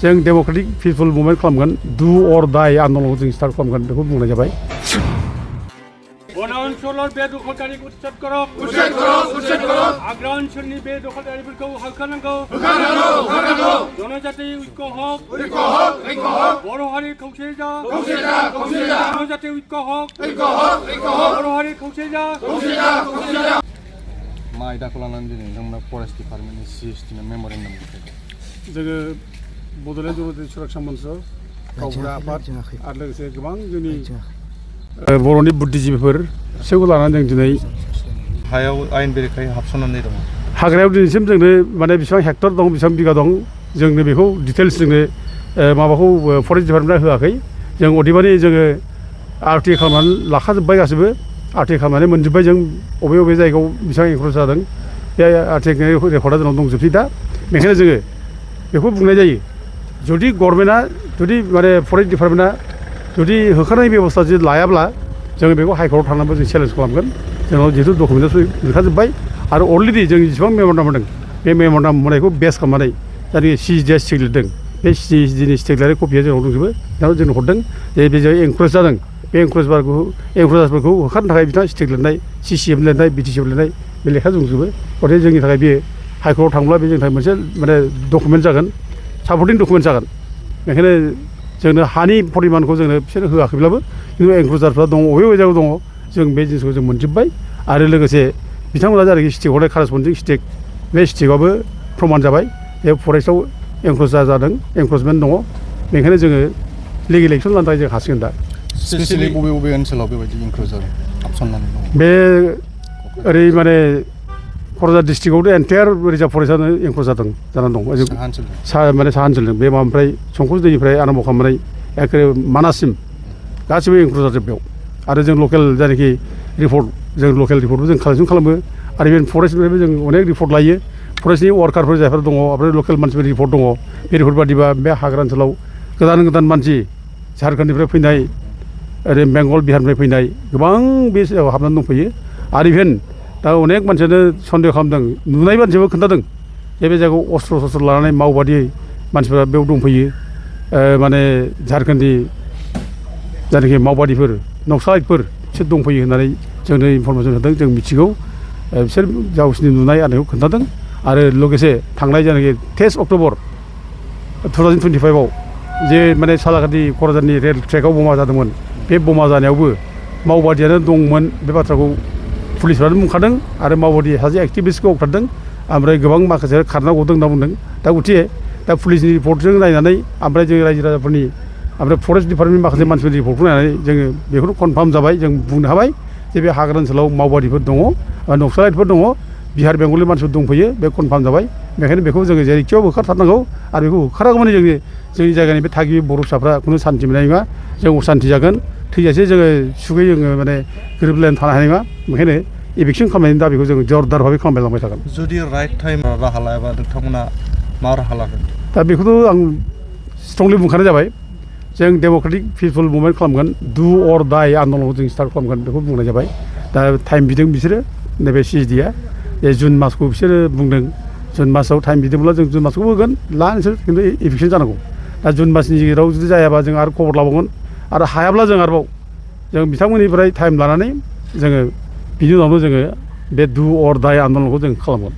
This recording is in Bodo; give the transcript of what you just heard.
जों डेम'क्रेटिक पिपल मुभमेन्ट खालामगोन डु अर डाइ आन्दलनखौ जों स्टार्ट खालामगोन बेखौ बुंनाय जाबाय। বনাঞ্চলৰ বেদখলকাৰীক উচ্ছেদ কৰক আগ্ৰা অঞ্চলनि বেদখলকাৰীफोरखौ होखारनांगौ জনজাতি ঐক্য হওক बर' हारि खौसे जा জনজাতি ঐক্য হওক बर' हारि खौसे जा मा आयदाखौ लानानै दिनै नोंथांमोना फरेस्ट डिपार्टमेन्टनि CST मेम'रेन्डाम जोङो बड'लेण्ड जनजाति सुरक्षा मन्च गावबुरा आफाद आरो लोगोसे गोबां जोंनि बर'नि बुद्धिजीबिफोर बिसोरखौ लानानै जों दिनै हायाव आयेन बेरेखायै हाबसननानै दङ। हाग्रायाव दिनैसिम जोंनो माने बेसेबां हेक्टर दं बेसेबां बिगा दं जोंनो बेखौ डिटेल्स जोंनो माबाखौ फरेस्ट डिपार्टमेन्टआ होआखै। जों अदेबानि जोङो RTA खालामनानै लाखाजोब्बाय गासिबो RTA खालामनानै मोनजोब्बाय जों बबे जायगायाव बेसेबां एंक्रोच जादों बे RTA रेकर्डआ जोंनाव दंजोबसै दा बेखायनो जोङो बेखौ बुंनाय जायो जुदि गभर्नमेन्टआ जुदि माने फरेस्ट डिपार्टमेन्टआ जुदि होखारनाय बेबस्था जुदि लायाब्ला जोङो बेखौ हाइकर्टआव थांनानैबो जों चेलेन्ज खालामगोन। जोंनाव जिहेतु डकुमेन्टआ ओंखारजोब्बाय आरो अलरेडि जों जेसेबां मेम'रेन्डाम होदों बे मेम'रेन्डाम होनायखौ बेस खालामनानै जायनाखि CSD स्टेक लिरदों बे CSDनि स्टेक लिरनाय कपिया जोंनाव दंजोबो दा जोंनो हरदों जे बे जाय एंक्रोच जादों बे एंक्रोचारफोरखौ होखारनो थाखाय बिथाङा स्टेक लिरनाय CCM लिरनाय BTC लिरनाय बे लेखा दंजोबो गथिखे जोंनि थाखाय बे हाइकर्टआव थांब्ला बे जोंनि थाखाय मोनसे माने डकुमेन्ट जागोन सापर्टिं डकुमेन्ट जागोन। बेखायनो जोंनो हानि परिमानखौ जोंनो बिसोर होआखैब्लाबो खिन्थु एंक्रोचारफ्रा दङ बबे जायगायाव दङ जों बे जिनिसखौ जों मोनजोब्बाय आरो लोगोसे बिथांमोना जायनाखि स्टेक हरनाय कारेसपन्डिं स्टेक बे स्टेकआबो प्रमान जाबाय जे फरेस्टआव एंक्रोचार जादों एंक्रोचमेन्ट दङ बेनिखायनो जोङो लिगेल एक्सन लानो थाखाय जों हासिगोन दा। स्पेसियेलि बबे ओनसोलाव बेबायदि एंक्रोचार हाबसननानै दङ? बे ओरै माने क'क्राझार डिस्ट्रिक्टआवथ' एन्टायार रिजार्भ फरेस्टआनो एंक्रोच जादों जानानै दं माने साहा ओनसोलजों बे माबानिफ्राय संकस दैनिफ्राय आरम्भ खालामनानै एखे मानाससिम गासिबो एंक्रोच जाजोब बेयाव आरो जों लकेल जायनाखि रिपर्ट जों लकेल रिपर्टबो जों कालेक्सन खालामो आरो इभेन फरेस्टनिफ्रायबो जों अनेक रिपर्ट लायो फरेस्टनि वार्कारफोर जायफोर दङ ओमफ्राय लकेल मानसिफोरनि रिपर्ट दङ बे रिपर्ट बादिबा बे हाग्रा ओनसोलाव गोदान मानसि झारखन्डनिफ्राय फैनाय ओरै बेंगल बिहारनिफ्राय फैनाय गोबां बे जायगायाव हाबनानै दंफैयो आरो इभेन दा अनेक मानसियानो सन्देह खालामदों नुनाय मानसियाबो खोन्थादों जे बे जायगायाव अस्त्र लानानै मावबादि मानसिफोरा बेयाव दंफैयो माने झारखन्डनि जायनाखि मावबादिफोर नक्सालाइटफोर बिसोर दंफैयो होननानै जोंनो इनफरमेसन होदों जों मिथिगौ बिसोर गावसिनि नुनाय आरो खोन्थादों आरो लोगोसे थांनाय जायनाखि 23 अक्ट'बर 2025आव जे माने सालाकाटि क'क्राझारनि रेल ट्रेकआव बमा जादोंमोन बे बमा जानायावबो मावबादियानो दंमोन बे बाथ्राखौ पुलिसफ्रानो बुंखादों आरो मावबादि सासे एक्टिभिस्टखौ होबथारदों ओमफ्राय गोबां माखासे खारना गदों होनना बुंदों दा गथिखे दा पुलिसनि रिपर्टजों नायनानै ओमफ्राय जों रायजो राजाफोरनि ओमफ्राय फरेस्ट डिपार्टमेन्टनि माखासे मानसिफोरनि रिपर्टखौ नायनानै जोङो बेखौनो कनफार्म जाबाय जों बुंनो हाबाय जे बे हाग्रा ओनसोलाव मावबादिफोर दङ नक्सालाइटफोर दङ बिहार बेंगलनि मानसिफोर दंफैयो बे कनफार्म जाबाय बेखायनो बेखौ जोङो जेरैखियाव होखारथारनांगौ आरो बेखौ होखारागौमानि जोंनि जायगानि बे थागिबि बर' फिसाफ्रा खुनु सान्थि मोननाय नङा जों असान्थि जागोन थैजासे जोङो सुखै जोङो माने गोरोबलायनानै थानो हानाय नङा बेखायनो इभिकसन खालामनायनि दाबिखौ जों जरदार भाबै खालामलांबाय थागोन। जुदि राइट टाइम राहा लायाबा नोंथांमोना मा राहा लागोन? दा बेखौथ' आं स्ट्रंलि बुंखानाय जाबाय जों डेम'क्रेटिक पिपल मुभमेन्ट खालामगोन डु अर डाइ आन्दलनखौ जों स्टार्ट खालामगोन बेखौ बुंनाय जाबाय। दा टाइम बिदों बिसोरो नैबे CSDआ जे जुन मासखौ बिसोरो बुंदों जुन मासाव टाइम बिदोंब्ला जों जुन मासखौ होगोन नोंसोर खिन्थु इभिकसन जानांगौ दा जुन मासनि गेजेराव जुदि जायाबा जों आरो खबर लाबावगोन आरो हायाब्ला जों आरोबाव जों बिथांमोननिफ्राय टाइम लानानै जोङो बिनि उनावनो जोङो बे डु अर डाइ आन्दलनखौ जों खालामगोन।